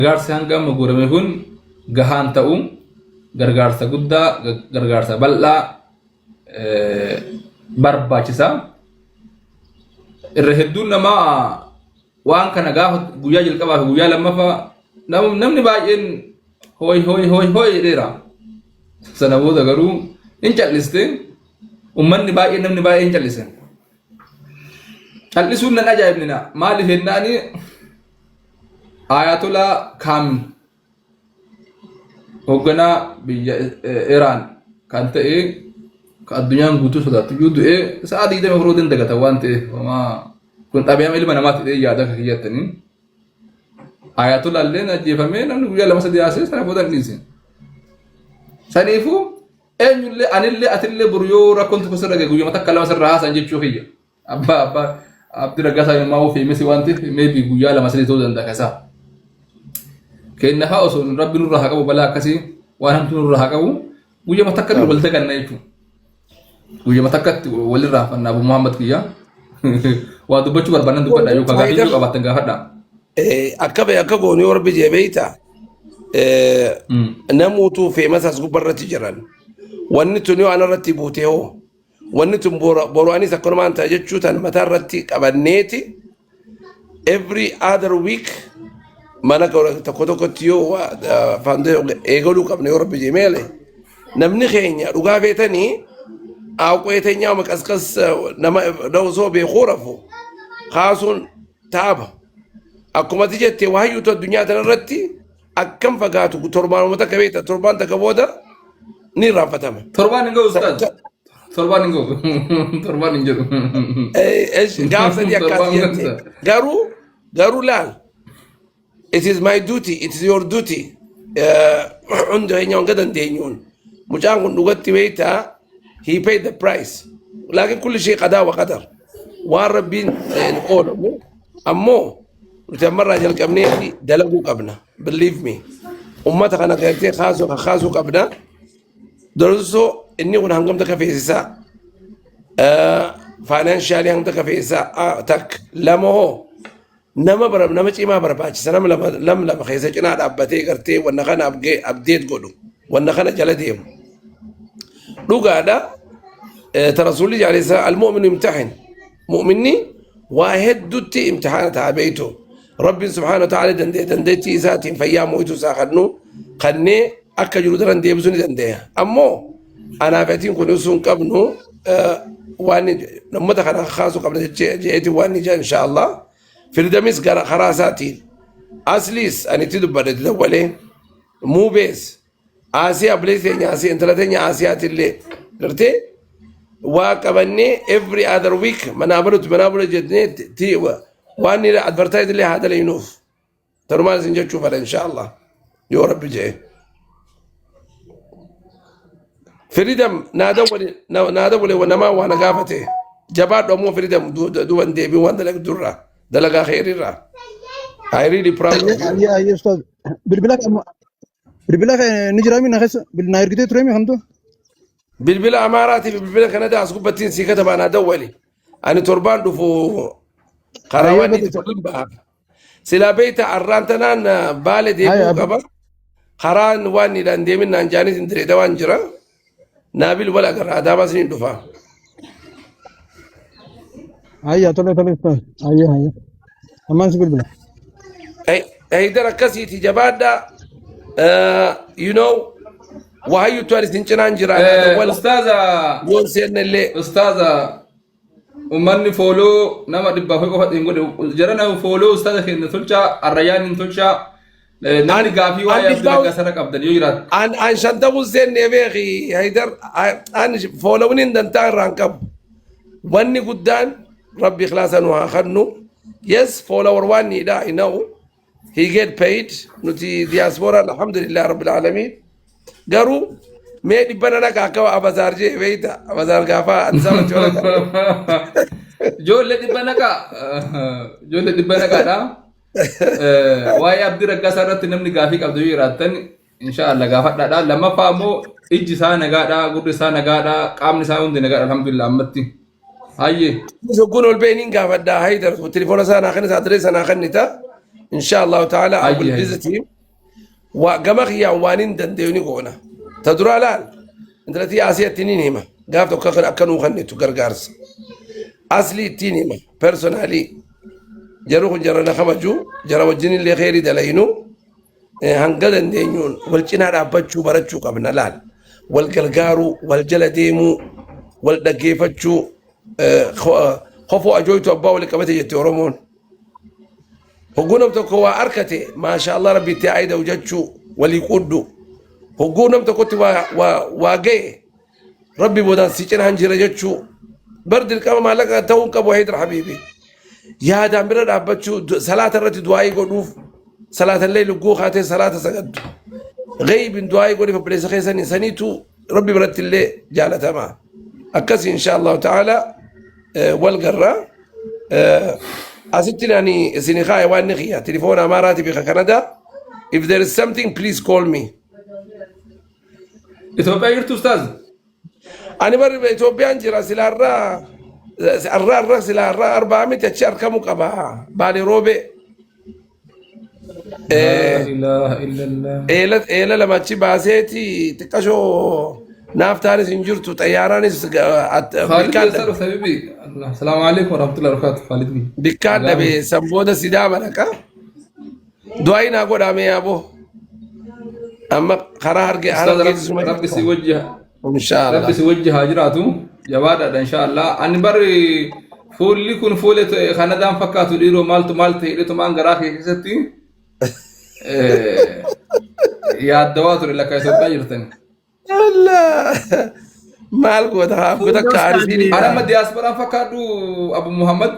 Gargaarsi hanga amma guurame kun gahaan ta'u gargaarsa guddaa gargaarsa bal'aa barbaachisa. Irra hedduun namaa waan kana gaafa guyyaa jalqabaa fi guyyaa lammaffaa namni baay'een hooy hooy hooy hooy jedheera. Sana booda garuu hin calliste ummanni baay'een namni baay'een hin callise. Callisuun nan ajaa'ibnina maaliif jennaani Ayatolaa Kaam hoogganaa biyya Iraan kan ta'e kan addunyaan guutuu sodaattu iyyuu du'ee sa'a 24 hin dagatan waan ta'eef homaa kun xabi'ama ilma namaatti ta'ee yaada akka kiyyattanii. Ayatolaa illee ajjeefamee namni guyyaa lama sadii haasee sana booda hin dhiise. Saniifuu eenyullee anillee atillee boru yoo rakkoon tokko sirra gahe guyyuma takka lama sirra haasan jechuu kiyya. Abbaa abbaa Abdi Raggaasaa yommuu ofii misi waan ta'eef maybe guyyaa lama sadii ta'uu danda'a kasaa. Kenna haa osoo rabbi nurraa haa qabu balaa akkasii waan hamtuu nurraa haa qabu guyyama takkatti wal daganna jechuudha. Guyyama takkatti walirraa fanna Abu Muhammad kiyya. Waa dubbachuu barbaadan dubbadha yookaan gaaffii yoo qabaattan gaafadha. Akka bee akka goonu yoo rabbi jee beeyta namuutuu feemasa as gubbarratti jiran wanni tun yoo anarratti buute hoo Wanni tun boru anis akkanumaan ta'a jechuu tan mataa irratti qabanneeti every other week mana tokko tokkotti yoo eegaluu qabne yoo rabbi jee meele namni keenya dhugaa feetanii aaqo'ee teenyaa maqasqas nama osoo beekuu rafu kaasuun taaba. Akkuma ati jette waayyuutu addunyaa tana irratti akkam fagaatu torbaanuma takka beekta torbaan takka booda ni irraanfatama. Torbaan hin ga'u ustaaz. Torbaan hin ga'u. Torbaan hin jedhu. Gaaf sadii akkas Torbaan jette. ga'u. Garuu laal it is my duty, it is your duty. Hundi keenya hanga dandeenyuun mucaan kun dhugatti beektaa he paid the price. Laakiin kulli shii qadaa wa qadar waan rabbiin qoolamu ammoo nuti ammarraa jalqabnee dalaguu qabna. Believe me. Ummata kana gartee kaasuu kaasuu qabna. Dursoo inni kun hangam takka feesisaa? Financially hangam takka feesisaa? Takka lama hoo nama bara nama cimaa barbaachisa nama lama lama lama keessa cinaa dhaabbatee gartee wanna kana abdeet godhu wanna kana jala deemu. Dhugaadha. Ta rasuulli alayhi salaam almu'minu imtahin mu'minni waa heddutti imtihaana ta'a beeytu rabbiin subhaana wa ta'ala dandee dandeettii isaatiin fayyaa moo'itu isaa kannu kannee akka jiru daran deebisuu ni dandeenya ammoo anaaf atiin kun osoo hin qabnu waan namoota kana kaasuu qabna jeetiin waan ni jaa insha Allah firdamis gara karaa isaatiin asliis ani itti dubbadhe itti dawwalee muubees Aasiyaa obboleessi teenya Aasiyaa intala teenya Aasiyaatillee gartee waa qabannee every other week manaa balutti manaa bala jennee waan ni advertise illee haa dalaynuuf tanumaan isin jechuu fedha insha Allah yoo rabbi jedhe. Freedom naa dawwali naa dawwale namaa waa na gaafate jabaadhu ammoo freedom duuban deebiin waan dalagdurraa dalagaa keerirraa. I really proud of you. Ayyee ayyee ustaaz. Bilbila Bilbila kee ni jiraa mi na keessa na ergitee ture mi kamtu? Bilbila Amaaraatii fi bilbila Kanadaa as gubbattiin sii katabaa naa dawwali. Ani torbaan dhufu karaa Ayyee waan bada itti waliin baha. Silaa beeyta arraan tanaan baale Haya deebi'uu abba. qaba. Karaan waan niidhaan deemin naan jaanis hin direeda waan jira. Naabil wal agarra adaamaa siniin dhufa. Ayya tole tole tole. Ayya ayya. Ammaan si bilbila. Heydar akkasiiti jabaadhaa. You know wahayyutu ani isin cinaan jira. Wal Ustaaza yoon seenne illee. Ustaaza ummanni follow nama 400 qofa hin godhe jara nama follow ustaaza keenya tolchaa arrayyaan hin tolchaa namni gaafii waa'ee Abdii Raggaasaa irra qabdan yoo jiraate. An shantamuun seenne beeki Haydar an followin hin dantaa irraa hin qabu. Wanni guddaan rabbi ikhlaasa nu haa kennu. Yes follower waan niidha I know. He get paid nuti diaspora alhamdulillah rabbil alamin. Garuu mee dhibba nana akka abazaar jee beeyta abazaar gaafa Addis Ababatti wal agarre. Ijoollee dhibba naqaa ijoollee dhibba naqaadha. Waa'ee Abdii Raggaasaa irratti namni gaafii qabdu yoo jiraattan insha Allah gaafadhaadha. Lammaffaa immoo ijji isaa nagaadha, gurri isaa nagaadha, qaamni isaa hundi nagaadha alhamdulillah ammatti. Hayyee. Sogguun ol ba'ee niin gaafadha Haydar telefoona isaa naa kennita adireessa naa kennita. Insha Allahu ta'ala I will Hayyi hayyi. visit him. Waa gama kiyyaan waan hin dandeenyu ni goona. Ta duraa laal intalatti Asiyatti ni hima. Gaaf tokko akka nuu kennitu gargaarsa. Asli ittiin hima personally. Jarri kun jara na kabaju jara wajjin illee kheyrii dalaynu hanga dandeenyuun wal cinaa dhaabbachuu barachuu qabna laal. Wal gargaaruu, wal jala deemuu, wal dhaggeeffachuu kofoo ajooytu abbaa wali qabate jette Oromoon. Hogguu nam tokko waa arkate maasha Allah rabbi itti haa ida'u jechuu walii quudhu. Hogguu nam tokkotti waa ga'e rabbi boodaan si cinaan jira jechuu. Bar dirqama maallaqa ta'uu hin qabu Haydar Habiibi. Yaadaan bira dhaabbachuu salaata irratti du'aayii godhuuf salaatallee lugguu kaatee salaata sagaddu. Ghaybin du'aayii godhiif obboleessa keessanii saniitu rabbi biratti illee jaalatama. Akkasi insha Allahu ta'ala wal garra. Asitti ani isin kaa'e waan ni kiyya telefoona Amaaraatii fi Kanadaa. If there is something please call me. Itoophiyaa jirtu ustaaz? Ani bar Itoophiyaan jira silaarraa arraa arraa silaarraa arbaa miti achi argamu qaba. Baalee roobee. Laa ilaaha illallah. Eela eela lama achi baaseeti xiqqashoo naaf taanis hin jirtu xayyaaraanis Khaalid bikkaan eessaa dhabe. dhufte habibi? Allah. Salaamu alaikum warahmatullahi wabarakatuh. Khaalid bi. Bikkaan Nagaa dhabe mi. san booda sidaama dhaqa. Du'aa naa godhaa mee aboo. Amma karaa harge Ustaaz harargeetis Rabbi suma Rabbi jirtu. si wajji Inshaallah. Rabbi si wajji haa jiraatu. Jabaadhaadha inshaallah. Ani barri fuulli kun fuula Kanadaan fakkaatu dhiiroo maaltu maal ta'e hidhatumaan garaa kee keessatti yaaddawaa ture lakka Itoophiyaa jirtan. Allah. Maal goota haa Fuulli takka ustaazi arsiin Ani amma diyaaspooraan fakkaadhu Abu Muhammad.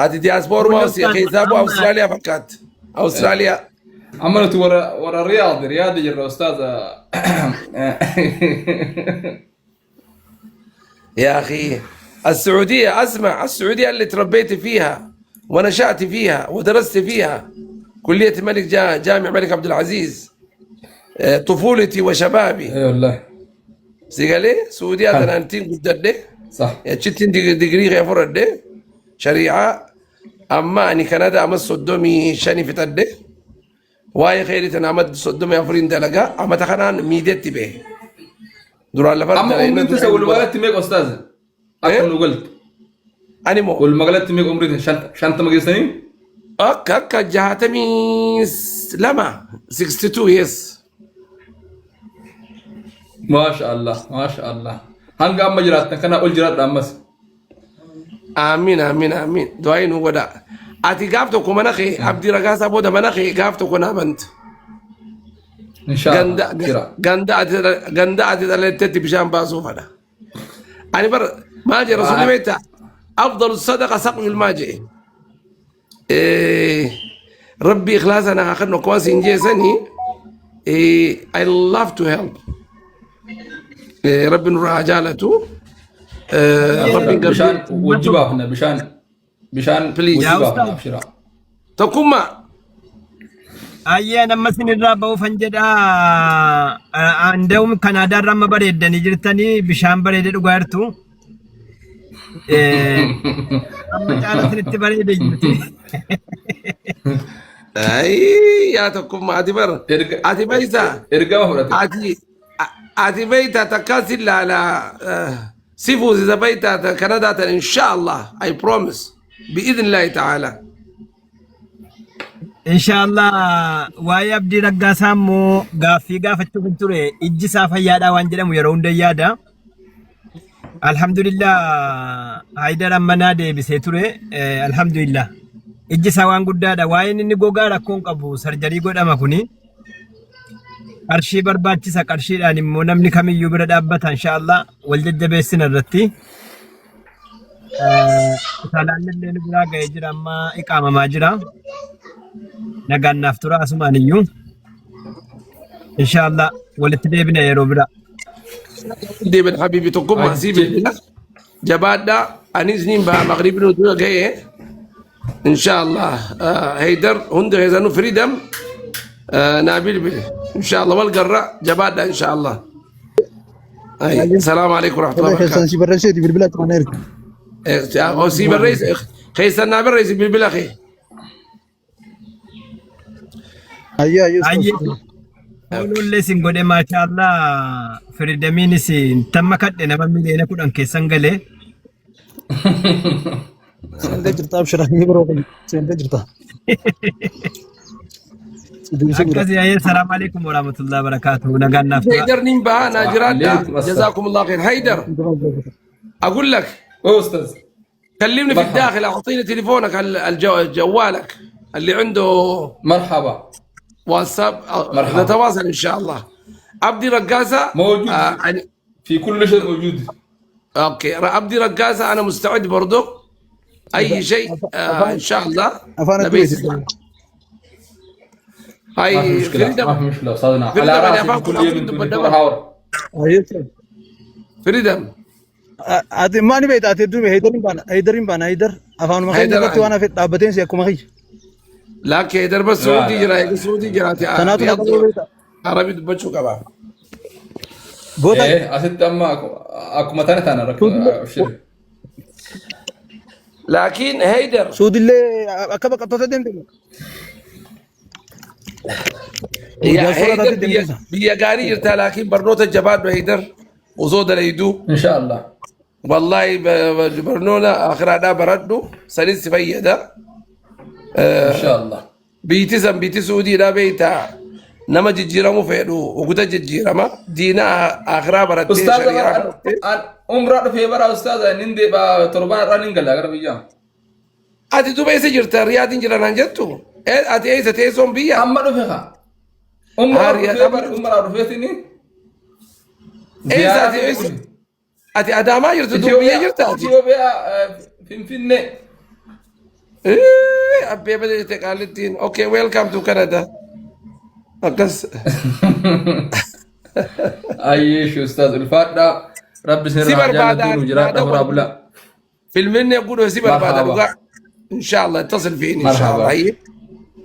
Ati diyaaspooruma fuulli ustaazi keessaa bu'u amma Awustiraaliyaa fakkaatti. Awustiraaliyaa. Amma nuti warra Riyaad Riyaad jirra ustaaza. يا أخي السعودية أسمع السعودية اللي تربيت فيها ونشأت فيها ودرست فيها كلية ملك جامع ملك عبد العزيز طفولتي وشبابي اي والله سيقالي سعودية حلو تنانتين قدر صح تشتين ديجري غير فرد شريعة أما أني كندا أما صدومي شاني في تدي واي خيري تنامد صدومي أفرين دلقا أما تخنان ميدتي به duraan lafa Amma dalaginna umriin duraa tisa hin walumaa godha. galatti meeqa ustaaz? Akka Eh? nu galte. Ani moo Walumaa galatti meeqa umriin 50 geessanii? akka 62 62 years. Maasha Allah, maasha Allah. Hanga amma jiraattan kanaa ol jiraadha ammas. Amiin amiin amiin. Du'aa nu godha. Ati gaaf tokko mana kee Abdii Ragaasaa booda mana kee gaaf tokko naa banta. Insha Allah Ganda jira. ganda ati dhalattetti bishaan baasuu fadha. Ani bar maal jedha rasuulli beektaa? Afdalu sadaqa saqyul maa jedhe. Rabbi ikhlaasa naa haa kennu akkuma siin jeesanii I love to help. Rabbi nurraa haa jaalatu. Rabbiin Bishaan gargaaru. wajji baafna bishaan Please. wajji Yaa baafna ustaaz. abshira. Tokkummaa. Ayyeen amma isinirraa ba'uufan jedha. Anda'uun Kanaadaarra amma bareeddanii jirtanii bishaan bareedee dhugaa jirtu. Amma caala isinitti bareede jirti. Ayii yaa tokkummaa ati bar Erga ati beektaa ergama fudhate. ati beektaa takkaa si laala si fuusisa beektaa Kanadaa tan insha Allah I promise bi'idhnillahi ta'ala. Inshaallah waa'ee Abdii Raggaasaa immoo gaaffii gaafachuuf hin ture ijji isaa fayyaadhaa waan jedhamu yeroo hunda yaada. Alhamdulillah Haayidar ammanaa deebisee ture. Alhamdulillah ijji isaa waan guddaadha. Waa'een inni gogaa rakkoon qabu sarjarii godhama kuni. Qarshii barbaachisa qarshiidhaan immoo namni kamiyyuu bira dhaabbata inshaallah wal jajjabeessina irratti. Salaan illee nu biraa ga'ee jira amma iqaamamaa jira. Nagaan naaf tura asumaan iyyuu. Inshaallah walitti deebina yeroo biraa. Deebiin habibi tokkummaa sii Ajje. bilbila jabaadhaa anis niin baha maqribni utuu ga'e insha Allah Haydar hundi keessanuu freedom naa bilbile insha Allah wal garra jabaadhaa insha Allah. Ay, salaamu alaikum warahmatullahi Walaa keessan wabarakatuh. si barreesseeti bilbila itti mana erga. Sii barreessi keessan naa barreessi bilbila kee. Ayyee ayyee ustaaz. Ayyee. Oolollee sin godhe maashaallah firidamiinis tamma kadhe nama 10 miliyoona keessan galee. Seentee jirta abshira ni biroo kan seentee jirta. Si deebisee jira. Akkasii ayyee salaam alaikum warahmatullahi wabarakatuh nagaan naaf tura. هيدر نين بها ناجرات وعليكم السلام. جزاكم الله خير. هيدر اقول لك أوه أستاذ. كلمني في مرحبا. الداخل، اعطيني تليفونك، جوالك اللي عنده مرحبا. واتساب. مرحبا. نتواصل ان شاء الله. عبدي رقاصه موجود. في كل شيء موجود. okay، عبدي رقاصه، انا مستعد برضو اي شيء ان شاء الله. Afaan نبي atti هاي ما في مشكلة. فريدم. ما في مشكلة أستاذنا. فريدم، على أنا راسي أفهم في كل كل يوم أفهم 24 hour. Ayyee. فريدم. Ati maani beekta ati hedduu heydariin baana heydariin baana heydar afaanuma keenya Haydar irratti waan hafe dhaabbateen si akkuma kiyya. لكن هيدر بس لا، سعودي لا، جرا لا. سعودي جرا Tanaatu na qabee beekta. عربي دبچو قبا. Goota إيه أست أما akkuma tana tana أبشر. لكن هيدر Suudillee akka baqattoota deemte. يا Diyaaspoora هيدر taatee بيا deemte. بيا قاري جرتا، لكن برنوتا جباد هيدر وزود ليدو. إن شاء الله. والله برنونا اخر دا بردو سنس فيدا. إن شاء الله. بيتي سن بيتي سعودي دا بيتا nama jijjiiramu fedhu uguta jijjiirama diina akhiraa barattee أستاذ shari'aa barattee. umraa dhufee bara ustaaz nin deeba torbaan irraa nin gala gara biyyaa. Ati duba eessa jirta? Riyaadin jira naan jettu. Ati eessa teessoon biyya? Amma dhufe haa. Umraa Haa, Riyaad dhufee amma bara umraa dhufeetini. Eessa ati eessa? Ati Adaamaa jirtu duba biyya jirta ati? Itoophiyaa Finfinnee. Abbee bada jette qaalittiin. Okay, welcome to Canada. Akkas. Ayyeeshi ustaaz ulfaadhaa. Rabbi Si isinirraa haa barbaada jaallatu nu jiraadha horaa bulaa. Filminni guddo si barbaada مرحبا. dhugaa. إن شاء الله اتصل فيني إن شاء الله. مرحبا. هي.